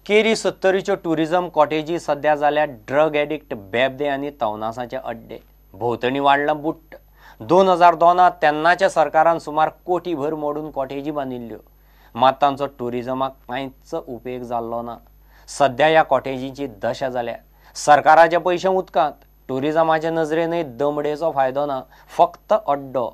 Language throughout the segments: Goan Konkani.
केरी सत्तरीच्यो टुरिझम कॉटेजी सध्या जाल्यार ड्रग एडिक्ट बेबदे आनी तवनासाचे अड्डे. भोंवतणी वाडलां बुट्ट. 2002 तेन्नाच्या सरकारान सुमार कोटी भर मोडून कॉटेजी बांदिल्ल्यो, मात तांचो टुरिझमाक कांयच उपेग जाल्लो ना. सध्या ह्या कॉटेजींची दशा जाल्या. सरकाराचे पयशे उदकांत, टुरिझमाचे नजरेनय दमडेचो फायदो ना, फक्त अड्डो.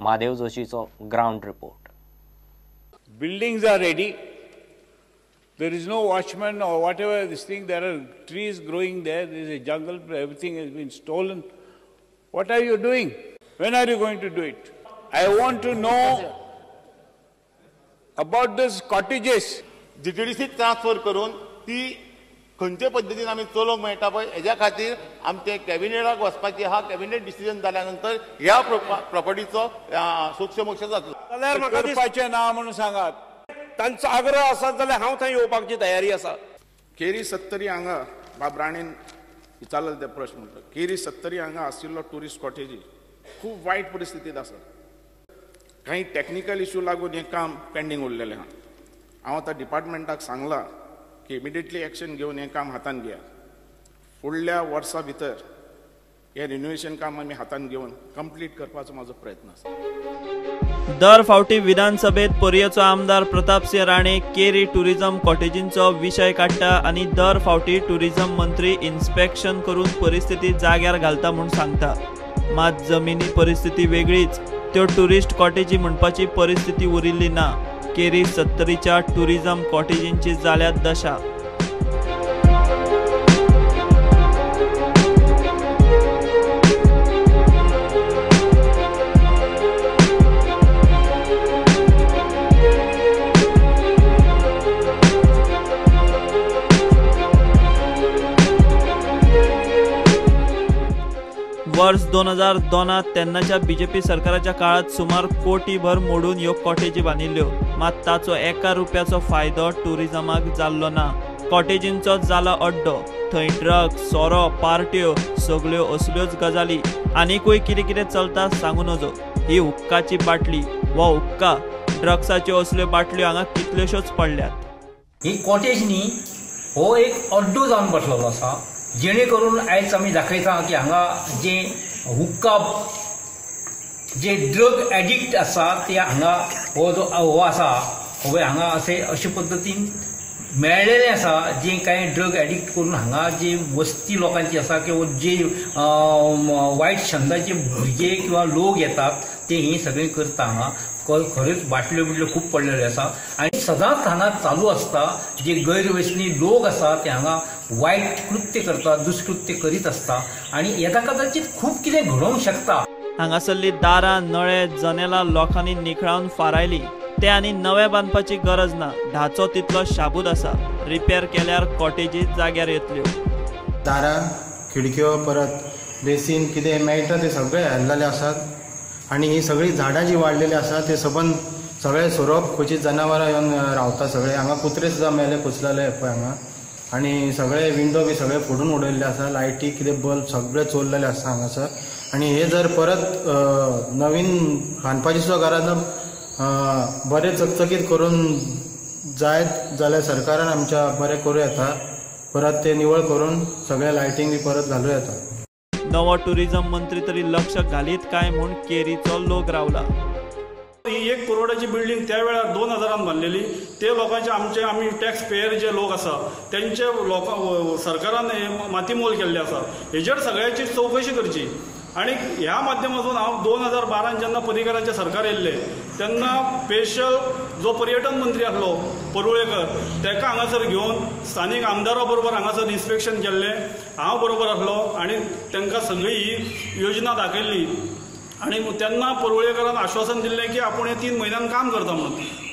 Mahadev जोशीचो ground report. Buildings are ready. There is no watchman or whatever this thing. There are trees growing there. There is a jungle. Everything has been stolen. What are you doing? When are you going to do it? I want to know about this cottages. GTDC transfer करून ती खंयचे पद्दतीन आमी चलोवंक मेळटा पळय हेज्या खातीर आमचे कॅबिनेटाक वचपाची आहा. कॅबिनेट डिसिजन जाल्या नंतर ह्या प्रॉपर्टीचो सूक्ष्मक्ष जातलो. जाल्यार म्हाका करपाचें ना म्हणून सांगात. तांचो आग्रह आसा जाल्यार हांव थंय येवपाची तयारी आसा. केरी सत्तरी हांगा बाब राणेन विचारलो ते प्रश्न म्हणटा, केरी सत्तरी हांगा आशिल्लो ट्युरिस्ट कॉटेजी खूब वायट परिस्थितींत आसा. काही टॅक्निकल इशू लागून हें काम पेंडींग उरलेलें आहा. हांव आतां डिपार्टमेंटाक सांगलां की इमिडिएटली एक्शन घेवन हें काम हातान घेया. फुडल्या वर्सा भितर हें रिनोवेशन काम आमी हातान घेवन कंप्लीट करपाचो म्हाजो प्रयत्न आसा. दर फावटी विधानसभेत पर्येचो आमदार प्रतापसिंह राणे केरी टुरिझम कॉटेजींचो विशय काडटा आनी दर फावटी टुरिझम मंत्री इन्स्पेक्शन करून परिस्थिती जाग्यार घालता म्हूण सांगता. मात जमिनी परिस्थिती वेगळीच. त्यो टुरिस्ट कॉटेजी म्हणपाची परिस्थिती उरिल्ली ना. केरी सत्तरीच्या टुरिझम कॉटेजींची जाल्या दशा. वर्स 2002 तेन्नाच्या बीजेपी सरकाराच्या काळात सुमार कोटीभर मोडून ह्यो कॉटेजी बांदिल्ल्यो, मात ताचो एका रुपयाचो फायदो टुरिझमाक जाल्लो ना. कॉटेजींचो जाला अड्डो. थंय ड्रग्स, सोरो, पार्ट्यो, सगळ्यो असल्योच गजाली. आनीकूय कितें कितें चलता सांगू नजो. ही हुक्काची बाटली वा हुक्का, ड्रग्साच्यो असल्यो बाटल्यो हांगा कितल्योश्योच पडल्यात. ही कॉटेज न्ही हो एक अड्डो जावन बसलेलो आसा, जेणे करून आयज आमी दाखयता की हांगा जे हुक्का जे ड्रग एडिक्ट आसा ते हांगा हो जो हो आसा हो हांगा असे अशे पद्दतीन मेळ्ळेलें आसा. जे कांय ड्रग एडिक्ट करून हांगा जे वस्ती लोकांची आसा किंवा जे वायट छंदाचे भुरगे किंवा लोक येतात ते ही सगळीं करता. हांगा खरेंच बाटल्यो बिटल्यो खूब पडलेल्यो आसा आनी सदांच हांगा चालू आसता. जे गैरव्यसनी लोक आसा ते हांगा वायट कृत्य करता, दुष्कृत्य करीत आसता आनी येता कदाचित खूब कितें घडोवंक शकता. हांगासरली दारां, नळे, जनेलां लोकांनी निखळावन फारायली. ते आनी नवे बांदपाची गरज ना. ढाचो तितलो शाबूत आसा. रिपेर केल्यार कॉटेजी जाग्यार येतल्यो. दारां, खिडक्यो, परत बेसीन कितें मेळटा ते सगळे हाडलेले आसात आनी ही सगळीं झाडां जी वाडलेली आसा ते सबंद सगळे सोरोप, खंयची जनावरां येवन रावता सगळे. हांगा कुत्रे सुद्दां मेले कुचलेले पळय हांगा. आनी सगळे विंडो बी सगळे फोडून उडयल्ले आसा. लायटी कितें बल्ब सगळे चोरलेले आसा हांगासर. आनी हे जर परत नवीन बांदपाची सुद्दां गरज ना, बरें चकचकीत करून जायत जाल्यार सरकारान आमच्या बरें करूं येता. परत ते निवळ करून सगळे लायटींग बी परत घालूं येता. नवो टुरिझम मंत्री तरी लक्ष घालीत काय म्हूण केरीचो लोक रावला. ही 1 करोडाची बिल्डींग त्या वेळार 2000 बांदलेली. ते लोकांचे आमचे आमी टॅक्स पेयर जे लोक आसा तेंचे लोकां सरकारान मातीमोल केल्ले आसा. हेजेर सगळ्याची चवकशी करची आनी ह्या माध्यमातून हांव 2012 जेन्ना पर्रीकरांचें सरकार येयल्लें तेन्ना स्पेशल जो पर्यटन मंत्री आसलो परुळेकर तेका हांगासर घेवन स्थानीक आमदारा बरोबर हांगासर इन्स्पेक्शन केल्लें. हांव बरोबर आसलो आनी तांकां सगळी ही योजना दाखयल्ली आनी तेन्ना परुळेकरान आश्वासन दिल्लें की आपूण हे 3 म्हयन्यान काम करता म्हणून.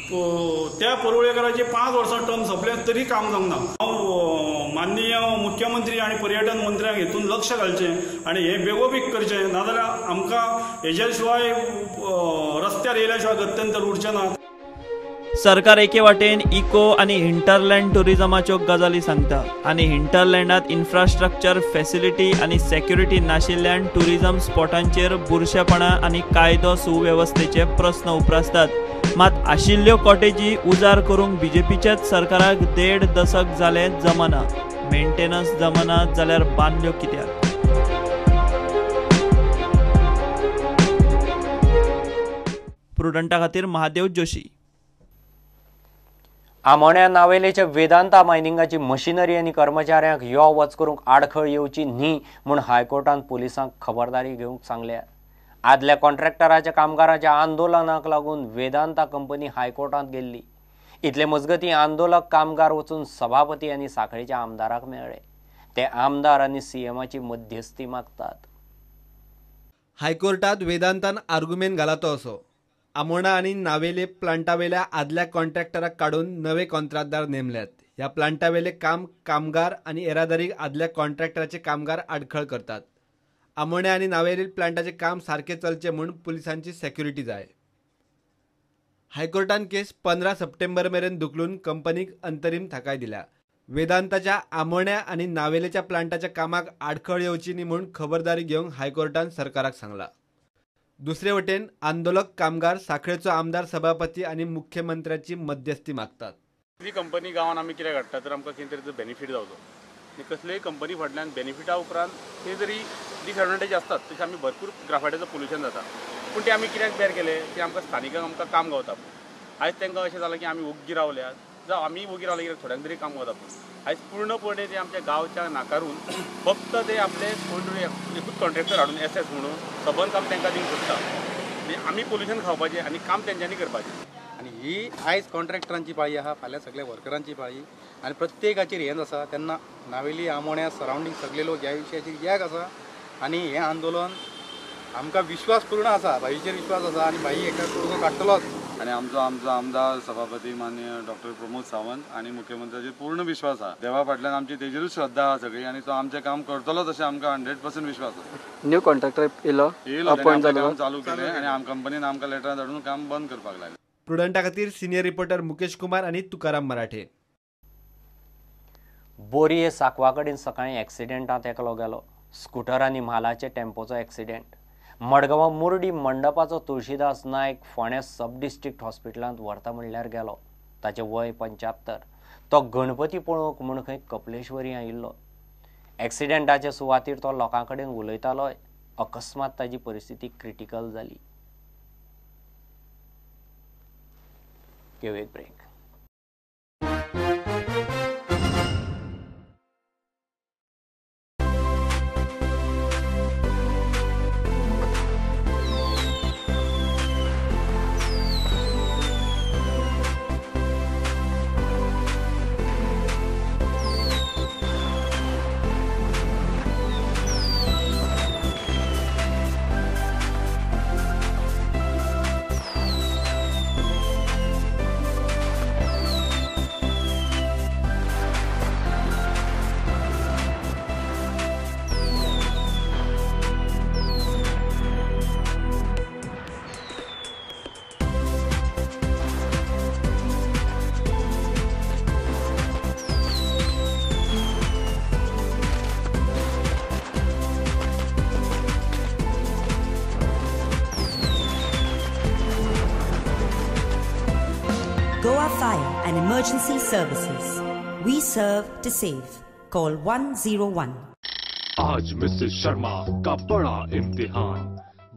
त्या परुळेकराची 5 वर्सां टर्म सोंपले तरी काम जावंक ना. हांव माननीय मुख्यमंत्री आनी पर्यटन मंत्र्यांक हेतून लक्ष घालचें आनी हें बेगोबेग करचें, नाजाल्यार आमकां हेज्या शिवाय रस्त्यार येयल्या शिवाय गत्यंतर उरचें ना. सरकार एके वाटेन इको आनी हिंटरलँड टुरिझमाच्यो गजाली सांगता आनी हिंटरलँडात इन्फ्रास्ट्रक्चर फॅसिलिटी आनी सेक्युरिटी नाशिल्ल्यान टुरिझम स्पॉटांचेर बुरशेपणां आनी कायदो सुवेवस्थेचे प्रस्न उप्रासतात. मात आशिल्ल्यो कॉटेजी उजार करूंक बीजेपीच्याच सरकाराक 1.5 दशक जालें जमना. मेंटेनन्स जमना जाल्यार बांदल्यो कित्याक? प्रुडंटा खातीर महादेव जोशी. आमोण्या नावेलेच्या वेदांता मायनिंगाची मशिनरी आनी कर्मचाऱ्यांक यो वच करूंक आडखळ येवची न्ही म्हूण हायकोर्टान पुलिसांक खबरदारी घेवंक सांगल्या. आदल्या कॉन्ट्रॅक्टराच्या कामगारांच्या आंदोलनाक लागून वेदांता कंपनी हायकोर्टांत गेल्ली. इतले मजगतीं आंदोलक कामगार वचून सभापती आनी सांखळेच्या आमदाराक मेळ्ळे. ते आमदार आनी सीएमाची मध्यस्थी मागतात. हायकोर्टात वेदांतान आर्ग्युमेंट घाला तो असो, आमोणा आनी नावेले प्लांटावेल्या आदल्या कॉन्ट्रॅक्टराक काडून नवे कॉन्त्रातदार नेमल्यात. ह्या प्लांटावेले काम कामगार आनी येरादारीक आदल्या कॉन्ट्रॅक्टराचे कामगार आडखळ करतात. आमोण्या आनी नावेले प्लांटाचे काम सारकें चलचें म्हूण पुलिसांची सेक्युरिटी जाय. हायकोर्टान केस 15 सप्टेंबर मेरेन धुकलून कंपनीक अंतरीम थाकाय दिल्या. वेदांताच्या आमोण्या आनी नावेलेच्या प्लांटाच्या कामाक आडखळ येवची न्ही म्हूण खबरदारी घेवंक हायकोर्टान सरकाराक सांगला. दुसरे वटेन आंदोलक कामगार सांखळेचो आमदार, सभापती आनी मुख्यमंत्र्याची मध्यस्थी मागतात. कसली कंपनी गांवान आमी कित्याक हाडटा तर आमकां कितें तरी बेनिफीट जावचो आनी कसलेय कंपनी फाटल्यान बेनिफिटा उपरांत कितें तरी डिसएडवांटेज आसतात. तशें आमी भरपूर ग्राफायटाचो पोल्युशन जाता, पूण ते आमी कित्याक बेर केले की आमकां स्थानिकांक आमकां काम गावता. आयज तांकां अशें जालां की आमी ओग्गी रावल्यात, जावं आमी ओगी रावले कित्याक थोड्यांक तरी काम गावता. पूण आयज पूर्णपणे ते आमच्या गांवच्या नाकारून फक्त ते आपले कोण तरी एकूच कॉन्ट्रॅक्टर हाडून एस एस म्हणून सबंद काम तांकां दिवंक सोदता. आमी पोल्युशन खावपाचें आनी काम तेंच्यांनी करपाचें. आनी ही आयज कॉन्ट्रॅक्टरांची पाळी आहा, फाल्यां सगळ्या वर्करांची पाळी आनी प्रत्येकाचेर हेंच आसा. तेन्ना नावेली आमोण्या सरावंडींग सगळे लोक ह्या विशयाचेर एक आसा आनी हें आंदोलन आमकां विश्वास पूर्ण आसा, भाईचेर विश्वास आसा आनी भाई एका तोडगो काडटलोच. आनी आमचो आमचो आमदार सभापती मान्य डॉक्टर प्रमोद सावंत आनी मुख्यमंत्र्याचेर पूर्ण विश्वास आसा. देवा फाटल्यान आमची तेजेरूच श्रद्धा आसा सगळी आनी तो आमचें काम करतलोच अशें आमकां 100% विश्वास आसा. न्यू कॉन्ट्रॅक्टर येयलो, अपॉइंट जालो, काम चालू केलें आनी कंपनीन आमकां लेटरां धाडून काम बंद करपाक लागलें. प्रुडंटा खातीर सिनियर रिपोर्टर मुकेश कुमार आनी तुकाराम मराठे. बोरये सांकवा कडेन सकाळीं एक्सिडेंटांत एकलो गेलो. स्कुटर आनी म्हालाचे टेम्पोचो एक्सिडेंट. मडगांवां मुर्डी मंडपाचो तुळशीदास नायक फोंड्या सब डिस्ट्रिक्ट हॉस्पिटलांत व्हरता म्हणल्यार गेलो. ताचें वय 75. तो गणपती पळोवंक म्हूण खंय कपलेश्वरी आयिल्लो. एक्सिडेंटाचे सुवातीर तो लोकां कडेन उलयतालोय. अकस्मात ताजी परिस्थिती क्रिटिकल जाली. घेवया एक break. Goa Fire and Emergency Services. We serve to save. Call 101. आज मिसेस शर्मा का बड़ा इम्तिहान,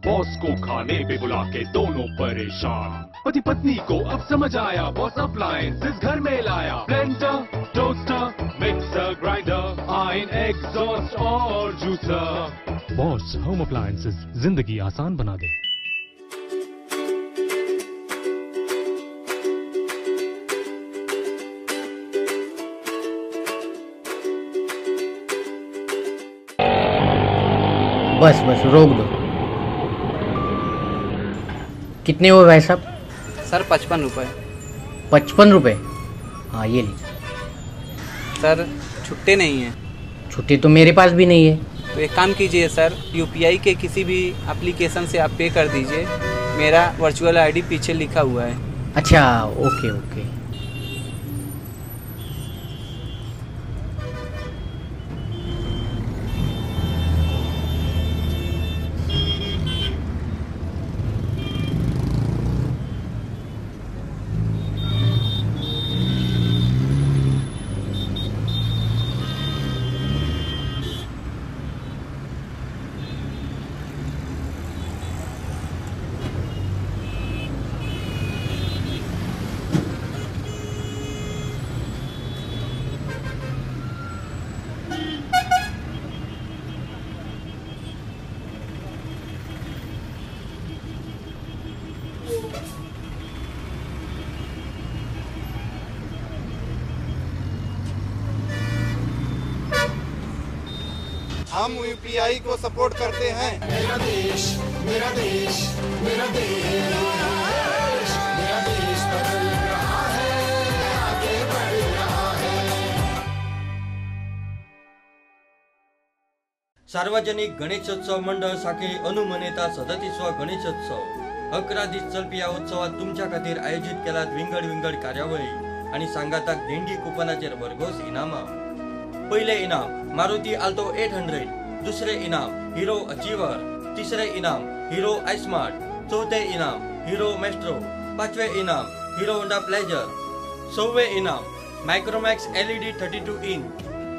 बॉस को खाने पे बुला के दोनों परेशान। पति पत्नी को अब समझ आया, बॉस अप्लायंसेस घर में लाया। Blender, toaster, mixer, grinder, iron, exhaust और जूसर। बॉस होम अप्लायंसेस, जिंदगी आसान बना दे। बस बस रोक दो। कितने हुए भाई साहब? सर 55 रुपये। 55 रुपये? हाँ ये लीजिए। सर छुट्टे नहीं हैं। छुट्टे तो मेरे पास भी नहीं है। तो एक काम कीजिए सर, यूपीआई के किसी भी एप्लीकेशन से आप पे कर दीजिए। मेरा वर्चुअल आईडी पीछे लिखा हुआ है। अच्छा ओके ओके। हम यूपीआई को सपोर्ट करते हैं। मेरा देश, मेरा देश, मेरा देश, मेरा देश बदल रहा है, आगे बढ़ रहा है। सार्वजनिक गणेशोत्सव मंडळ साखळी अंदू मनयता 37वो गणेशोत्सव। 11 दीस चलपी ह्या उत्सवात तुमच्या खातीर आयोजीत केल्यात विंगड विंगड कार्यावळी आनी सांगाताक देणगी कुपनाचेर भरघोस इनामां। पयलें इनाम मारुती आल्टो 800, दुसरें इनाम हिरो अचिवर, तिसरें इनाम हिरो आयस्मार्ट, चवथें इनाम हिरो मेस्ट्रो, पांचवें इनाम हिरो होंडा प्लेजर, सव्वें इनाम मायक्रोमॅक्स LED 32 inch,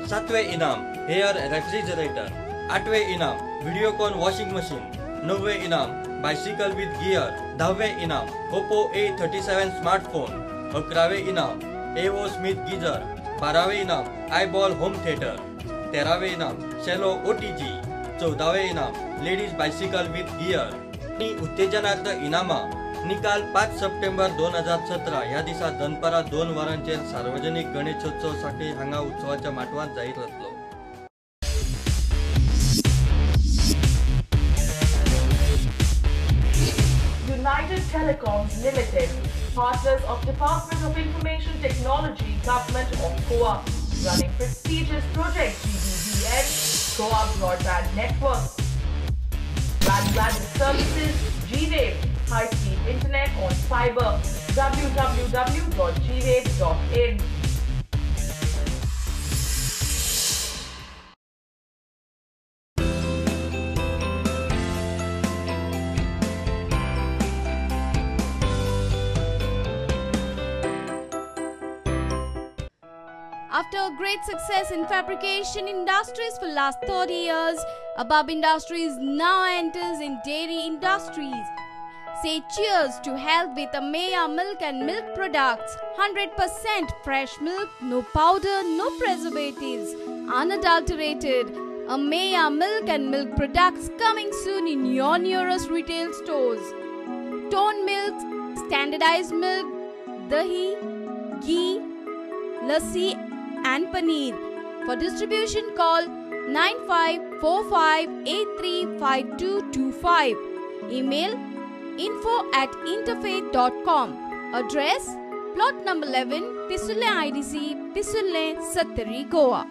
सातवें इनाम हेयर रेफ्रिजरेटर, आठवें इनाम व्हिडिओकॉन वॉशिंग मशीन, णववें इनाम बायसिकल विथ गियर, धावें इनाम ओप्पो A37 smartphone, 11वें इनाम एवो स्मिथ गिजर, 12वें इनाम आयबॉल होम थिएटर, 13वें इनाम सेलो OTG, 14वें इनाम लेडीज बायसिकल विथ गियर आनी उत्तेजनार्थ इनामां। निकाल 5 सप्टेंबर 2017 ह्या दिसा दनपारां 2 वरांचेर सार्वजनिक गणेशोत्सव साखळी हांगा उत्सवाच्या माटवांत जाहीर जातलो। United Telecoms Limited, partners of Department of Information Technology, Government of Goa, running prestigious project GBBN, Goa Broadband Network. Value-added services, G-Wave, high-speed internet on fiber, www.gwave.in. After a great success in fabrication industries for last 30 years, Abab Industries now enters in dairy industries. Say cheers to health with Ameya milk and milk products. 100% fresh milk, no powder, no preservatives, unadulterated. Ameya milk and milk products coming soon in your nearest retail stores. Toned milk, standardized milk, dahi, ghee, lassi and paneer. For distribution call 9545835225. Email info@interfaith.com. Address plot number 11, Pisule IDC, Pisule, Sattari, Goa.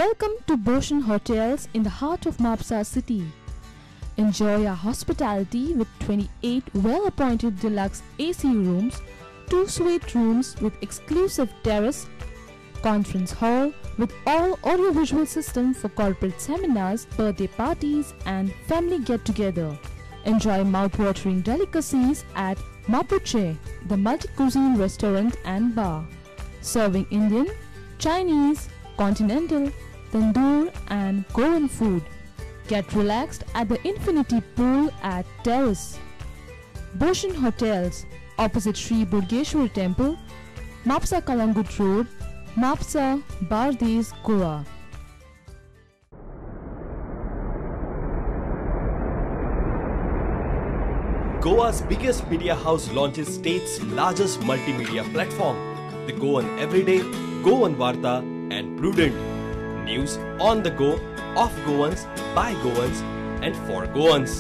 Welcome to Bhushan Hotels in the heart of Mapsa city. Enjoy our hospitality with 28 well-appointed deluxe AC rooms, 2 suite rooms with exclusive terrace, conference hall with all audiovisual system for corporate seminars, birthday parties and family get-together. Enjoy mouth-watering delicacies at Mapuche, the multi-cuisine restaurant and bar, serving Indian, Chinese, continental, tandoor and Goan food. Get relaxed at the infinity pool at Terrace. Bhushan Hotels, opposite Sri Burgeshwar Temple, Mapsa Kalangut Road, Mapsa, Bardez, Goa. Goa's biggest media house launches state's largest multimedia platform, the Goan Everyday, Goan Varta and Prudent. News on the go, of Goans, by Goans and for Goans.